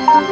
Salam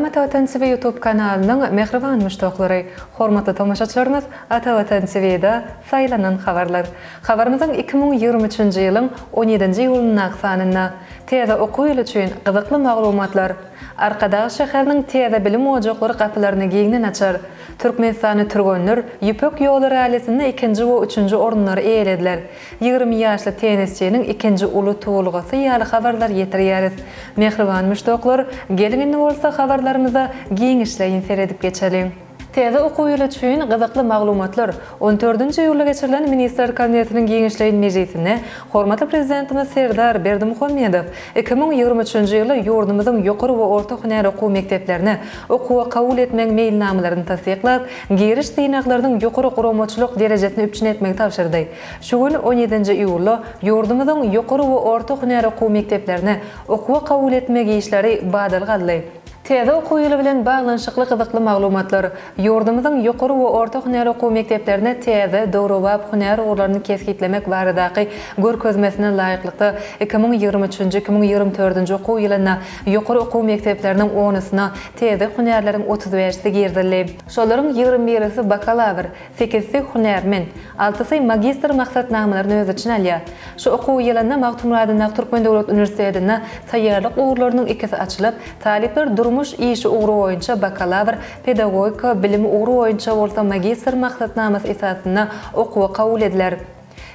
Ata Watan TV YouTube kanalynyň mähriban muşdaklary! Hormatly tomaşaçylarymyz Ata Watan TV-da saýlanan habarlar. Habarymyzyň 2023-nji ýylyň on ýedinji iýulyndaky sanynda täze okuw ýyly üçin gyzykly maglumatlar, Arkadag şäheriniň täze bilim ojaklary gapylaryny giňden açar. Türkmenistanly türgenler Ýüpek ýoly rallisinde ikinji we üçünji orunlary eýelediler. 20 ýaşly tennisçiniň ikinji uly tuwulgasy ýaly habarlary ýetirýäris. Mähriban muşdaklar, geliň indi bolsa habarlarymyza giňişleýin seredip geçeliň. Täze okuw ýyly üçin gyzykly maglumatlar On dördünji iýulda geçirilen Ministrler Kabinetiniň giňişleýin mejlisinde hormatly Prezidentimiz Serdar Berdimuhamedow 2023-nji ýylda ýurdumyzyň ýokary we orta hünär okuw mekdeplerine okuwa kabul etmegiň meýilnamalaryny tassyklap, giriş synaglarynyň ýokary guramaçylyk derejesini üpjün etmegi tabşyrdy. Şu gün, on ýedinji iýulda ýurdumyzyň ýokary we orta hünär okuw mekdeplerine okuwa kabul etmek işleri badalga aldy. Täze okuw ýyly bilen baglanyşykly gyzykly maglumatlar, Ýurdumyzyň ýokary we orta hünär okuw mekdeplerine täze, döwrebap hünär ugurlaryny kesgitlemek baradaky görkezmesine laýyklykda, 2023-nji, 2024-nji okuw ýylynda ýokary okuw mekdepleriniň onusyna täze hünärleriň 35-si girizildi. Şolaryň ýigrimi birisi bakalawr, sekizisi hünärmen, altysy magistr maksatnamalaryny öz içine alýar. Şu okuw ýylynda Magtymguly adyndaky Türkmen döwlet uniwersitetinde taýýarlyk ugurlarynyň ikisi açylyp, talyplar durmuş işi ugry boýunça bakalawr, pedagogika bilimi ugry boýunça bolsa magistr maksatnamasy esasynda okuwa kabul ediler.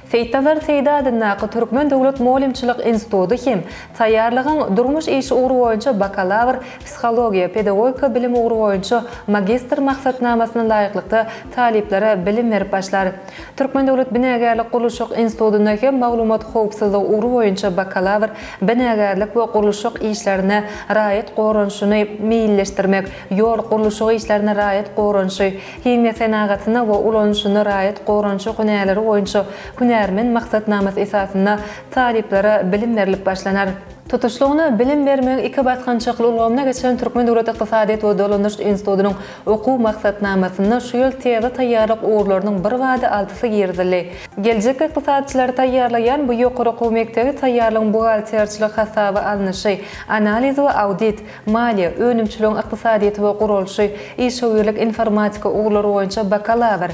Seýitnazar Seýdi adyndaky Türkmen döwlet mugallymçylyk instituty hem taýýarlygyň durmuş işi ugry boýunça bakalawr, psihologiýa, pedagogika bilimi ugry boýunça magistr maksatnamasyna laýyklykda talyplara bilim berip başlar. Türkmen döwlet binagärlik-gurluşyk institutynda hem maglumat howpsuzlygy ugry boýunça bakalawr, binagärlik we gurluşyk işlerinde raýat goranyşyny meýilleşdirmek, ýol gurluşygy işlerinde raýat goranyşy, Himiýa senagatynda we ulanyşynda raýat goranyşy hünärleri boýunça hünärmen maksatnamasy esasynda talyplara bilim berlip başlanar. Tutuşlygyna bilim bermegiň iki basgançakly ulgamyna geçen Türkmen döwlet ykdysadyýet we dolandyryş institutynyň okuw maksatnamasynda şu ýyl täze taýýarlyk ugurlarynyň birbada altysy girizildi. Geljekki ykdysatçylary taýýarlaýan bu ýokary okuw mekdebi taýýarlygyň buhgalterçilik hasaba alnyşy, analiz we audit, Maliýe, önümçiligiň ykdysadyýeti we guralyşy, işewürlik informatika ugurlary boýunça bakalawr,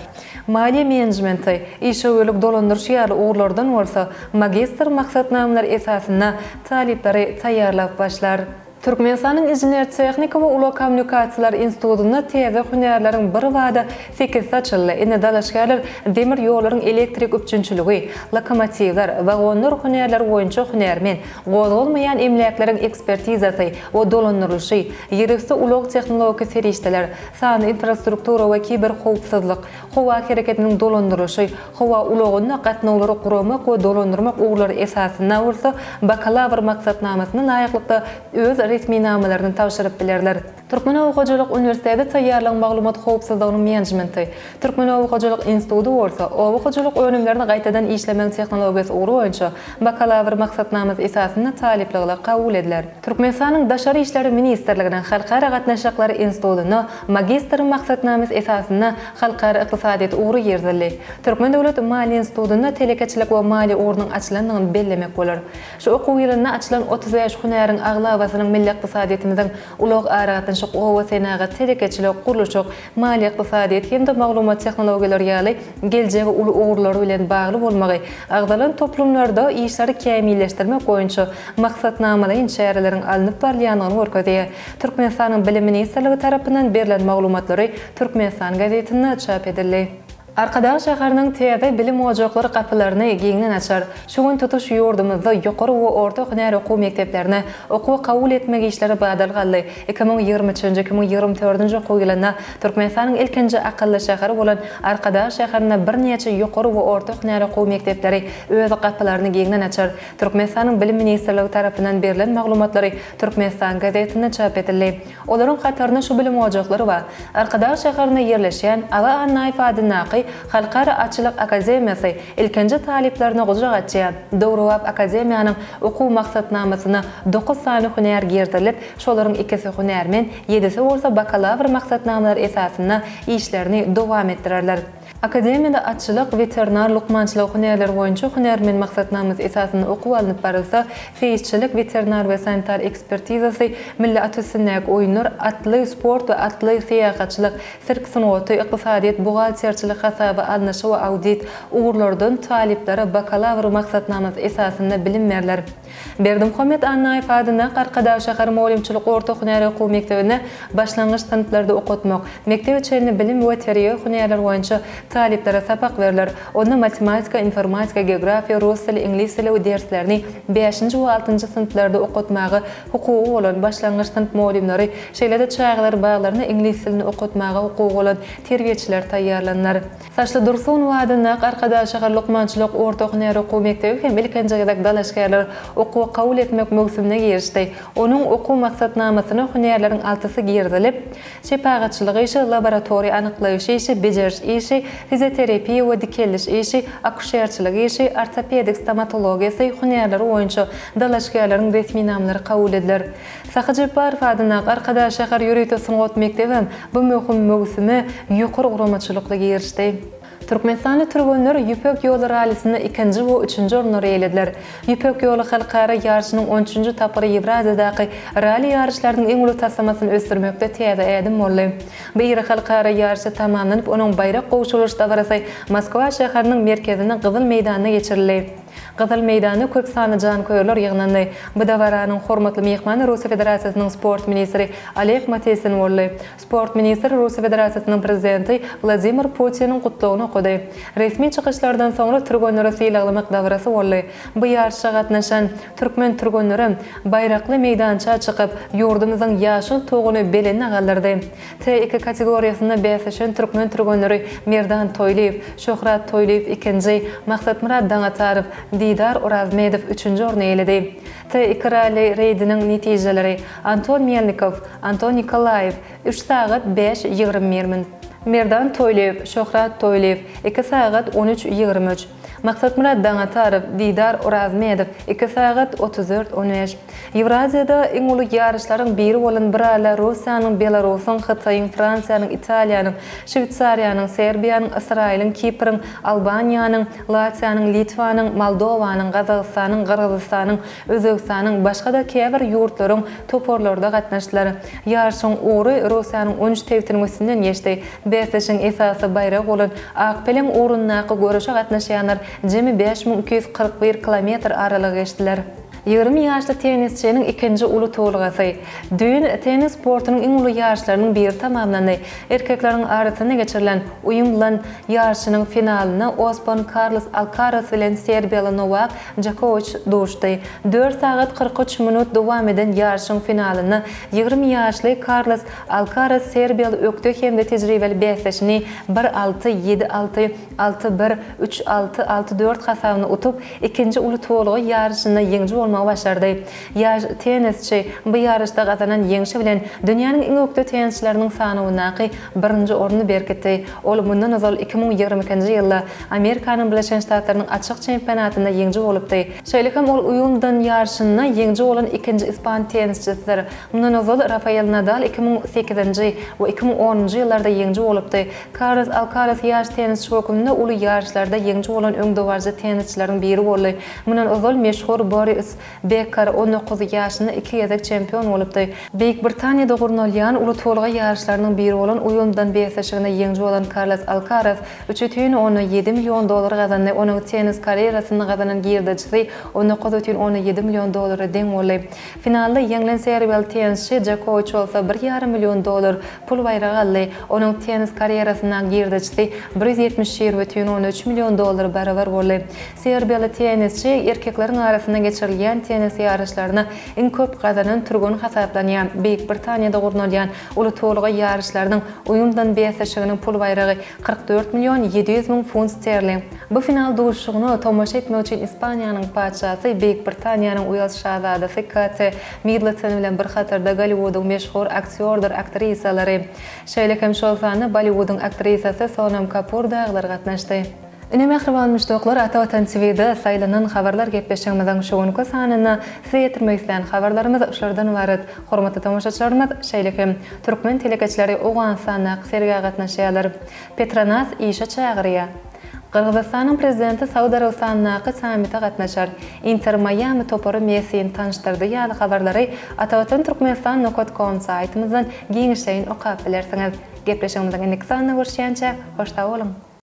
maliýe menejmenti, işewürlik dolandyryşy ýaly ugurlardan bolsa magistr maksatnamalary esasynda talyplary taýýarlap başlar. Türkmenistanyň Inžener-tehnika we ulag kommunikasiýalary institutynda täze hünärleriň birbada sekizisi açyldy. Indi dalaşgärler demir ýollaryň elektrik üpjünçiligi, lokomotiwler, wagonlar hünärleri boýunça hünärmen, Gozgalmaýan emläkleriň ekspertizasy we dolandyrylyşy, ýerüsti ulag tehnologiki serişdeler, sanly infrastruktura we kiberhowpsuzlyk, howa hereketiniň dolandyrylyşy, howa ulagynda gatnawlary guramak we dolandyrmak ugurlary esasynda bolsa bakalawr maksatnamasyna laýyklykda öz resminamalaryny tabşyryp bilerler. Türkmen oba hojalyk uniwersiteti taýýarlygyň maglumat howpsuzlygynyň menejmenti, Türkmen oba hojalyk instituty bolsa oba hojalyk önümlerini gaýtadan işlemegiň tehnologiýasy ugry boýunça bakalawr maksatnamasy esasynda talyplygyla kabul ediler. Türkmenistanyň Daşary işler ministrliginiň Halkara gatnaşyklary institutynda magistr maksatnamasy esasynda halkara ykdysadyýeti ugry girizildi. Türkmen döwlet maliýe institutynda telekeçilik we maliýe ugrunyň açylandygyny bellemek bolar. Şu okuw ýylynda açylan 35 hünäriň aglabasynyň milli ykdysadyýetimiziň ulag-aragatnaşyk, oba senagat, telekeçilik, gurluşyk, maliýe-ykdysadyýet hem-de maglumat tehnologiýalary ýaly geljegi uly ugurlary bilen bagly bolmagy, agzalan toplumlarda işleri kämilleşdirmek boýunça maksatnamalaýyn çäreleriň alnyp barylýandygyny görkezýär. Türkmenistanyň Bilim ministrligi tarapyndan berlen maglumatlary Türkmenistan gazetinde çap edildi. Arkadag şäheriniň täze bilim ojaklary gapylaryny giňden açar. Şu gün tutuş ýurdumyzda ýokary we orta hünär okuw mekdeplerine okuwa kabul etmek işleri badalga aldy. 2023-nji, 2024-nji okuw ýylynda Türkmenistanyň ilkinji akylly şäheri bolan Arkadag şäherinde birnäçe ýokary we orta hünär okuw mekdepleri öz gapylaryny giňden açar. Türkmenistanyň Bilim ministrligi tarapyndan berlen maglumatlary Türkmenistan gazetinde çap edildi. Olaryň hatarynda şu bilim ojaklary bar, Arkadag şäherinde ýerleşýän Aga Annaýew adyndaky Halkara atçylyk akademiýasy ilkinji talyplaryna gujak açýar. Döwrebap akademiýanyň okuw maksatnamasyna dokuz sany hünär girizilip, şolaryň ikisi hünärmen, ýedisi bolsa bakalawr maksatnamalary esasynda işlerini dowam etdirerler. Akademiýada atçylyk, weterinar lukmançylygy hünärleri boýunça hünärmen maksatnamasy esasynda okuw alnyp barylsa, seýisçilik, weterinar we sanitar ekspertizasy, milli at üstündäki oýunlar, atly sport we atly syýahatçylyk, sirk sungaty, ykdysadyýet, buhgalterçilik hasaba alnyşy we audit ugurlardan talyplara bakalawr maksatnamasy esasynda bilim berler. Berdimuhamet Annaýew adyndaky Arkadag şäher mugallymçylyk orta hünär okuw mekdebinde başlangyç synplarda okatmak, mekdebe çenli bilim we terbiýe hünärleri boýunça talyplara sapak berler. Onda matematika, informatika, geografiýa, rus dili, iňlis dili derslerini bäşinji we altynjy synplarda okatmaga hukugy bolan başlangyç synp mugallymlary, şeýle-de çagalar baglarynda iňlis dilini okatmaga hukugy bolan terbiýeçiler taýýarlanylar. Saçly Dursunowa adyndaky Arkadag şäher lukmançylyk orta hünär okuw mekdebi hem ilkinji gezek dalaşgärleri okuwa kabul etmek möwsümine girişdi. Onuň okuw maksatnamasyna hünärleriň altysy girizilip, şepagatçylyk işi, laboratoriýa anyklaýyş işi, bejeriş işi, fizioterapiýa we dikeldiş işi, akuşerçilik işi, ortopedik stomatologiýasy hünärleri boýunça dalaşgärleriň resminamalary kabul ediler. Sahy Jepbarow adyndaky Arkadag şäher ýörite sungat mekdebem bu möhüm möwsüme ýokary guramaçylykly girişdi. Türkmenistanly türgenler Ýüpek ýoly rallisinde ikinji we üçünji orunlary eýelediler. Ýüpek ýoly halkara ýaryşynyň on üçünji tapgyry Ýewraziýadaky ralli ýaryşlarynyň iň uly taslamasyny ösdürmekde täze ädim boldy. Bu iri halkara ýaryşy tamamlanyp, onuň baýrak gowşurylyş dabarasy Moskwa şäheriniň merkezinde Gyzyl meýdanda geçirildi. Gyzyl meýdanda köp sanly janköýerler ýygnandy. Bu dabaranyň hormatly myhmany Russiýa Federasiýasynyň sport ministri Oleg Matesin boldy. Sport ministri Russiýa Federasiýasynyň Prezidenti Wladimir Putiniň gutlagyny okady. Resmi çykyşlardan soňra türgenleri sylaglamak dabarasy boldy. Bu ýaryşa gatnaşan türkmen türgenlerem baýrakly meýdança çykyp, ýurdumyzyň ýaşyl tuguny belende galdyrdy. T-iki kategoriýasynda bäsleşen türkmen türgenleri Merdan Toýlyýew, Şöhrat Toýlyýew ikinji, Maksatmyrat Daňatarow, Didar Orazmedow üçünji orny eýeledi. T-iki ralli reýdiniň netijeleri, Anton Melnikow, Anton Nikolaýew, üç sagat bäş 21 min. Merdan Toýlyýew, Şöhrat Toýlyýew, iki sagat 13 23. Maksatmyrat Daňatarow, Didar Orazmedow, iki sagat 34 15. Ýewraziýada iň uly ýaryşlaryň biri bolan bu rallä Russiýanyň, Belarusyň, Hytaýyň, Fransiýanyň, Italiýanyň, Şweýsariýanyň, Serbiýanyň, Ysraýylyň, Kipriň, Albaniýanyň, Latwiýanyň, Litwanyň, Moldowanyň, Gazagystanyň, Gyrgyzystanyň, Özbegistanyň, başga-da käbir ýurtlaryň toparlary-da gatnaşdylar. Ýaryşyň ugry Russiýanyň 13 sebitiniň üstünden geçdi. Bäsleşigiň esasy baýragy bolan Ak peleň ugrundaky göreşe gatnaşýanlar jemi 5241 kilometr aralygy geçdiler. 20 ýaşly tennisçiniň ikinji uly tuwulgasy. Düýn tennis sportunyň iň uly ýaryşlarynyň biri tamamlandy. Erkekleriň arasynda geçirilen Uimblan ýaryşynyň finalynda Osborn Karlos Alkaras bilen serbiýaly Nowak Jokowiç duşdy. Dört sagat 43 minut dowam eden ýaryşyň finalynda 20 ýaşly Karlos Alkaras serbiýaly ökde hem-de tejribeli bäsdeşini bir alty, ýedi alty, alty bir, üç alty, alty dört hasabyna utup, ikinji uly tuwulga ýaryşynda ýeňiji bolmagy başardy. Ýaş tennisçi bu ýaryşda gazanan ýeňşi bilen dünýäniň iň ökde tennisçileriniň sanawyndaky birinji ornuny berkitdi. Ol mundan ozal 2022-nji ýylda Amerikanyň Birleşen Ştatlarynyň açyk çempionatynda ýeňiji bolupdy. Şeýle hem ol Uimbldon ýaryşynda ýeňiji bolan ikinji ispan tennisçisidir. Mundan ozal Rafael Nadal 2008-nji we 2010-njy ýyllarda ýeňiji bolupdy. Karlos Alkaras ýaş tennisçi hökmünde uly ýaryşlarda ýeňiji bolan öňdebaryjy tennisçileriň biri boldy. Mundan ozal meşhur Boris Bekker 19 ýaşynda iki gezek çempion bolupdy. Beýik Britaniýada gurnalýan uly tuwulga ýaryşlarynyň biri bolan Uimbldon bäsleşiginde ýeňiji bolan Karlos Alkaras üç bütin ondan ýedi million dollar gazandy. Onuň tennis karýerasynda gazanan girdejisi 19 bütin ondan ýedi million dollara deň boldy. Finalda ýeňlen serbiýaly tennisçi Jokowiç bolsa bir ýarym million dollar pul baýragy aldy. Onuň tennis karýerasyndaky girdejisi 171 bütin ondan üç million dollara barabar boldy. Serbiýaly tennisçi erkekleriň arasynda geçirilýän tennis ýaryşlaryna iň köp gazanan türgen hasaplanýar. Beýik Britaniýada gurnalýan uly tuwulga ýaryşlarynyň Uimbldon bäsleşiginiň pul baýragy 44 million 700 müň funt sterling. Bu final duşuşygyna tomaşa etmek üçin Ispaniýanyň patyşasy, Beýik Britaniýanyň Uels şazadasy Kate Middleton bilen bir hatarda Golliwudyň meşhur aktýordyr aktrisalary, şeýle hem şol sanda Bolliwudyň aktrisasy Sonam Kapur dagylar gatnaşdy. Ine mähriban muşdaklar Ata Watan TVde saýlanan habarlar gepleşigimiziň şu günki sanynda size ýetirmek islän habarlarymyz şulardan ybarat. Hormatly tomaşaçylarymyz şeýle hem türkmen telekeçileri Owganystandaky sergä gatnaşýarlar. Petronas işe çagyrýar. Gyrgyzystanyň prezidenti Saud Arabystanyndaky sammite gatnaşar. Inter Maýami topary Messini tanyşdyrdy ýaly habarlary Atavatan Türkmenistan nokat kom saýtymyzdan giňişleýin okap bilersiňiz. Gepleşigimiziň indiki sanynda görüşýänçäk, hoş sag boluň!